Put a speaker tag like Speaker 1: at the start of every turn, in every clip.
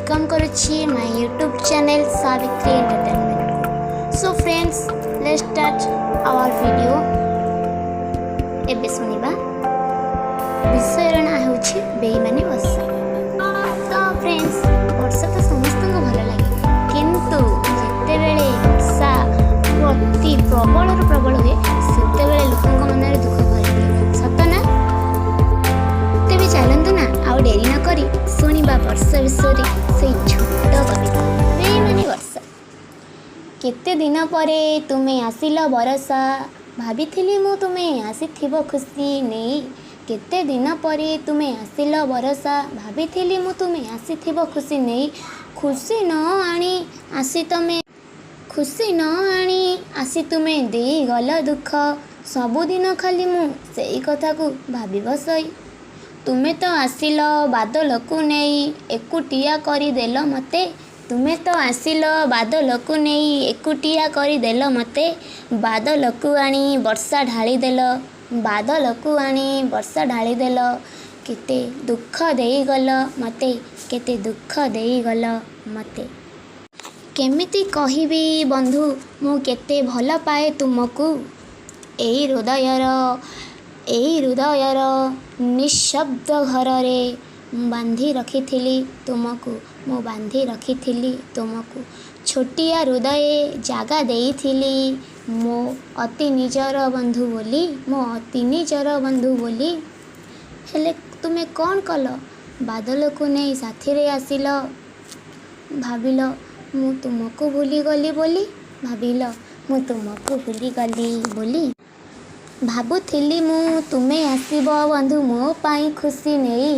Speaker 1: Welcome କରୁଛି my YouTube channel Savitri ଏଣ୍ଟରଟେନମେଣ୍ଟକୁ। So friends, let's start our video. ଏବେ ଶୁଣିବା, ବିଷୟର ନାଁ ହେଉଛି ବେଇମାନି ବର୍ଷା। ତ ଫ୍ରେଣ୍ଡସ୍, ବର୍ଷା ତ ସମସ୍ତଙ୍କୁ ଭଲ ଲାଗେ, କିନ୍ତୁ ଯେତେବେଳେ ବର୍ଷା ଅତି ପ୍ରବଳରୁ ପ୍ରବଳ ହୁଏ, ସେତେବେଳେ ଲୋକଙ୍କ ମନରେ ଦୁଃଖ ଭରିଦିଏ, ସତ ନା? ତେବେ ଚାଲନ୍ତୁ ନା, ଆଉ ଡେରି ନ କରି ଶୁଣିବା ବର୍ଷା ବିଷୟରେ ସେଇ ଛୋଟ କବିତା, ବେଇମାନି ବର୍ଷା। କେତେ ଦିନ ପରେ ତୁମେ ଆସିଲ ବରଷା, ଭାବିଥିଲି ମୁଁ ତୁମେ ଆସିଥିବ ଖୁସି ନେଇ। କେତେ ଦିନ ପରେ ତୁମେ ଆସିଲ ବରଷା, ଭାବିଥିଲି ମୁଁ ତୁମେ ଆସିଥିବ ଖୁସି ନେଇ। ଖୁସି ନ ଆଣି ଆସି ତମେ, ଖୁସି ନ ଆଣି ଆସି ତୁମେ ଦେଇଗଲ ଦୁଃଖ। ସବୁଦିନ ଖାଲି ମୁଁ ସେଇ କଥାକୁ ଭାବି ବସଇ। ତୁମେ ତ ଆସିଲ ବାଦଲକୁ ନେଇ, ଏକୁଟିଆ କରିଦେଲ ମତେ। ତୁମେ ତ ଆସିଲ ବାଦଲକୁ ନେଇ, ଏକୁଟିଆ କରିଦେଲ ମତେ। ବାଦଲକୁ ଆଣି ବର୍ଷା ଢାଳିଦେଲ, ବାଦଲକୁ ଆଣି ବର୍ଷା ଢାଳିଦେଲ। କେତେ ଦୁଃଖ ଦେଇଗଲ ମତେ, କେତେ ଦୁଃଖ ଦେଇଗଲ ମତେ। କେମିତି କହିବି ବନ୍ଧୁ, ମୁଁ କେତେ ଭଲ ପାଏ ତୁମକୁ। ଏଇ ହୃଦୟର ନିଃଶବ୍ଦ ଘରରେ ମୁଁ ବାନ୍ଧି ରଖିଥିଲି ତୁମକୁ, ମୁଁ ବାନ୍ଧି ରଖିଥିଲି ତୁମକୁ। ଛୋଟିଆ ହୃଦୟେ ଜାଗା ଦେଇଥିଲି ମୋ ଅତି ନିଜର ବନ୍ଧୁ ବୋଲି, ମୋ ଅତି ନିଜର ବନ୍ଧୁ ବୋଲି। ହେଲେ ତୁମେ କ'ଣ କଲ? ବାଦଲକୁ ନେଇ ସାଥିରେ ଆସିଲ। ଭାବିଲ ମୁଁ ତୁମକୁ ଭୁଲିଗଲି ବୋଲି, ଭାବିଲ ମୁଁ ତୁମକୁ ଭୁଲିଗଲି ବୋଲି। ଭାବୁଥିଲି ମୁଁ ତୁମେ ଆସିବ ବନ୍ଧୁ ମୋ ପାଇଁ ଖୁସି ନେଇ।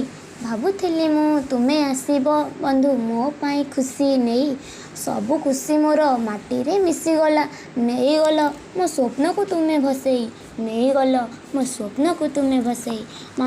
Speaker 1: ଭାବୁଥିଲି ମୁଁ ତୁମେ ଆସିବ ବନ୍ଧୁ ମୋ ପାଇଁ ଖୁସି ନେଇ। ସବୁ ଖୁସି ମୋର ମାଟିରେ ମିଶିଗଲା। ନେଇଗଲ ମୋ ସ୍ୱପ୍ନକୁ ତୁମେ ଭସେଇ, ନେଇଗଲ ମୋ ସ୍ୱପ୍ନକୁ ତୁମେ ଭସେଇ।